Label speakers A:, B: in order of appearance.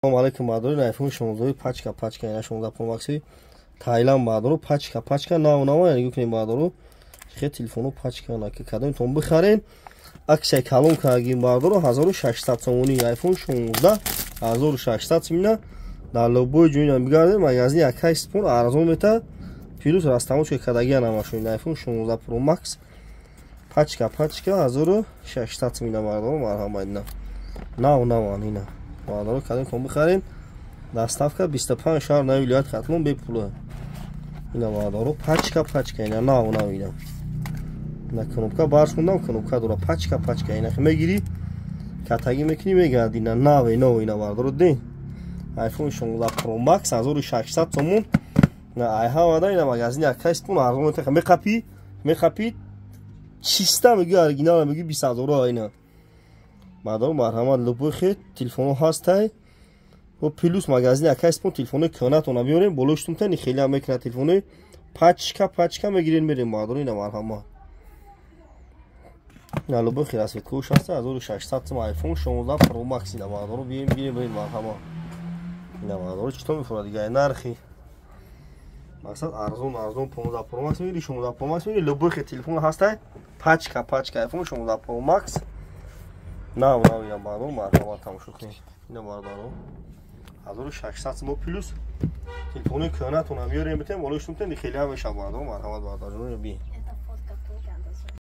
A: Салом алейкум, бардори. iPhone 16 пачка пачка, ина 16 Pro Max Таиланд, бардору, пачка пачка, нав нав. Нигоҳ кунед, бардору, хе телефону пачка на ки кадомтон бихарен, аксия калон кардагим, бардору, 1600 сомонӣ. iPhone 16 1600 сомина. Дар любой ҷоина бигардем, магазин якай спон арзон мета, плюс растамочка кардагия намашон. iPhone 16 Pro Max пачка пачка 1600 сомина, бардору, марҳамат. Ина нав наван ина, бардору, кадомтон бихарен, доставка 25 шаҳр нави вилоят Хатлон бепула. Ина, бардору, пачка пачка, ина нав нав. Ина на кнопка баршундам, кнопка дора, пачка пачка. Ина мегирӣ, катагӣ мекунӣ, мегарди. Ина наве нав ина, бардору, ден iPhone 16 Pro Max 1600 сомон. На айҳавада ина магазини акайспон арзон метаха. Меқапӣ, меқапӣ, чиста мегӯ, оригинал мегӯ, 20 000 ина, бардору, марҳамат. Любой хе телефоно ҳастай бо плюс магазини акайспон телефонои кӯҳнатона биёрем, болои штумтани хеле мекунад. Телефонои пачка пачка мегирем, мерем, бардору, ина марҳамат. Ина любой хе расцветкош ҳаста, 1600 сом iPhone 16 Pro Max. Ина, бардору, бием, гирем, бирем, марҳамат. Ина, бардору, чито мефурад дига? Нархи мақсад арзон арзон. 15 Pro Max мегири, 16 Pro Max мегири, любой хе телефон ҳастай, пачка пачка iPhone 16 Pro Max нав нав. Ина, бардору, марҳамат, тамошо кунед. Ина, бардору, 1600 сом. Плюс телефонои кӯҳнатона биёрем, битем, болои штумтен хеле ҳам мешавад, бардору, марҳамат, бардарҷон, би.